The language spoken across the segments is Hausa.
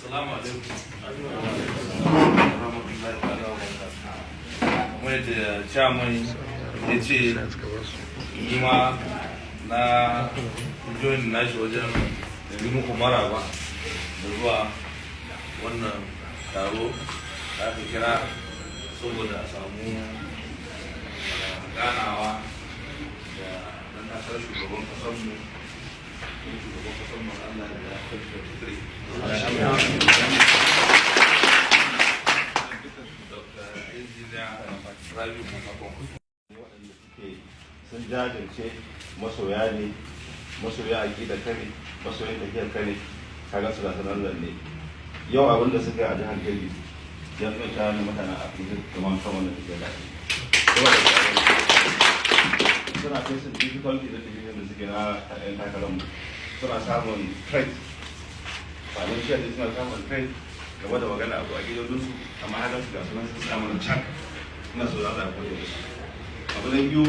Assalamu alaikum. Rahmatullahi ta'ala wa barakatuh. Kamar yadda chairman ya ce, ni ma na join nashi wajen yi muku maraba da zuwa wannan taro da aka kira saboda a samu ganawa da ɗan takarar shugaban ƙasarmu, shugaban ƙasarmu Allah da 2023, Dr. Engineer Rabiu Musa Kwankwaso. Waɗanda suke sun jajirce, masoya ne, masoya aƙida kare, masoyan tafiyar kare, kaga su ga sanar ne. Yau abin da suka yi a jihar Kebbi ya nuna cewa ne mutanen Afirka kamar kan wannan tafiyar da ake suna facing difficulty da tafiyar da suke na ɗan takararmu. Suna samun threat financially, suna samun threat game da magana abu a gidajensu, amma haka su ga sunan sun samu na cak, suna so za a koyar da su. Abu na biyu,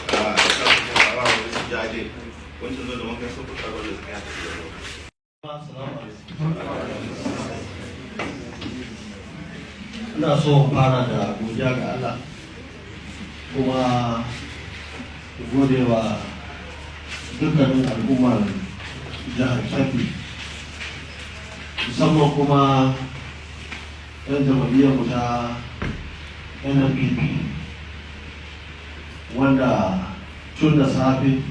a kan wani su jaje wancan zo da wankan sun kuka wanda suka yi haka da. Assalamu alaikum. Ina so in fara da godiya ga Allah, kuma gode wa dukkanin al'ummar jihar Kebbi, musamman kuma 'yan jam'iyyar mu ta NNPP, wanda tun da safe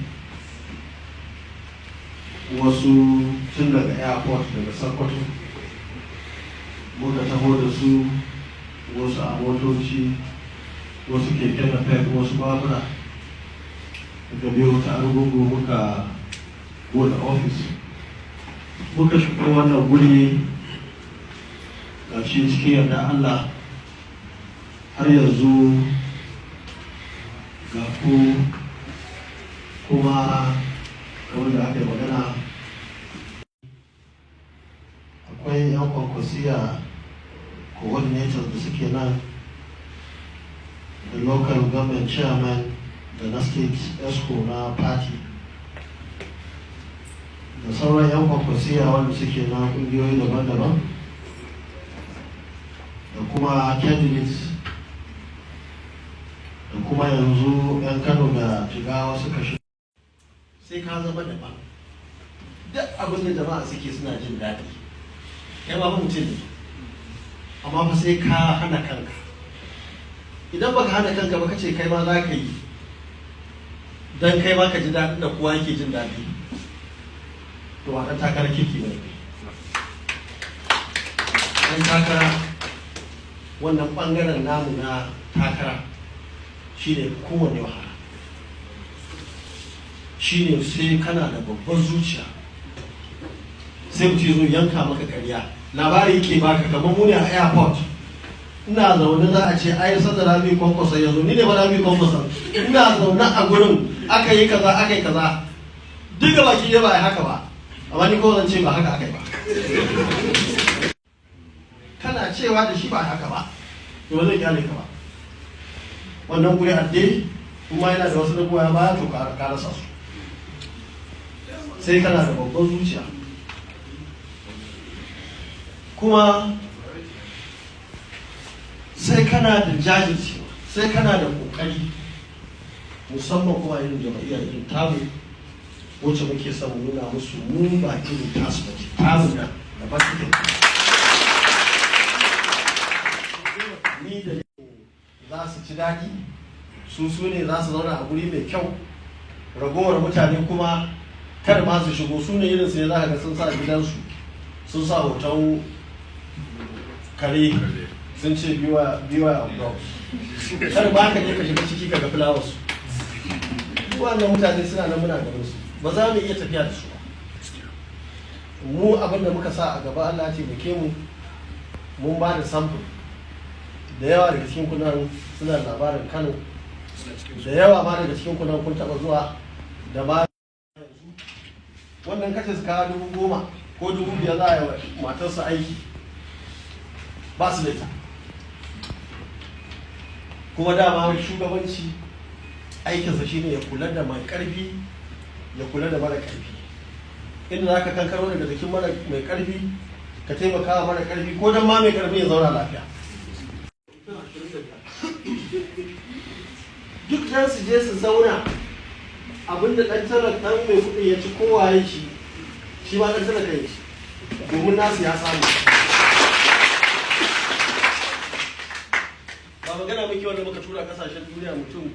wasu tun daga airport daga Sokoto muka taho da su, wasu a motoci, wasu keke napep, wasu babura, daga biyo ta Argungu muka bude ofis, muka shigo wannan guri. Ga shi cikin yarda Allah har yanzu ga ku. Kuma kamar da aka yi magana, akwai 'yan Kwankwasiya coordinators da suke nan, da local government chairman, da na state exco na party, da sauran 'yan Kwankwasiya wanda suke na kungiyoyi daban-daban, da kuma candidates, da kuma yanzu 'yan Kano da Jigawa suka shi. Sai ka zama daban. Duk abin da jama'a suke suna jin daɗi, kai ma fa mutum ne, amma fa sai ka hana kanka. Idan baka hana kanka ba, kace kai ma za ka yi dan kai ma ka ji daɗin da kowa yake jin daɗi, to ba ɗan takarar kirki ba ne. Ɗan takara, wannan ɓangaren namu na takara shine kowane wahala, shine sai kana da babban zuciya. Sai mutum zo yanka maka karya, labari yake baka. Kamar mu ne a airport, ina zaune, za a ce ai sanda Rabi Kwankwaso ya zo, ni ne ba Rabi Kwankwaso, ina zaune a gurin aka yi kaza, aka yi kaza, duka baki ne. Ba a yi haka ba, amma ni ko zan ce ba haka aka yi ba. Kana cewa da shi ba haka ba, to ba zai kyale ka ba. Wannan guri adde kuma yana da wasu na goya baya, to ka rasa su. Sai kana da babban zuciya, kuma sai kana da jajircewa, sai kana da kokari, musamman kuma irin jama'iyyar irin tamu, wacce muke son mu nuna musu mu ba irin tasu ba ce, tamu na daban take. Ni da za su ci daɗi, su su ne za su zauna a guri mai kyau, ragowar mutane kuma kar ma su shigo. Su ne irin sai za ka ga sun sa gidansu, sun sa hoton kare, sun ce "Beware of dogs", kar ba ka je ka shiga ciki ka ga flowers. Wannan mutane suna nan, muna ganin su, ba za mu iya tafiya da su ba. Mu abin da muka sa a gaba, Allah ya taimake mu, mun ba da sample. Da yawa daga cikin kunan suna da labarin Kano, da yawa ma daga cikin kunan kun taba zuwa da ba. Wannan kace su kawo 10,000 ko 5,000 za a yi wa matarsa aiki, ba su da ita. Kuma dama shugabanci aikinsa shine ya kula da mai karfi, ya kula da mara karfi. Inda za ka kankaro daga jikin mara mai karfi Ka taimaka wa mara karfi, ko don ma mai karfi ya zauna lafiya. Duk dan su je su zauna, abinda dan talaka, dan mai kuɗin ya ci, kowaye shi, shi ma dan talaka ya ci, domin nasu ya samu. Ba magana muke wanda muka tura kasashen duniya mutum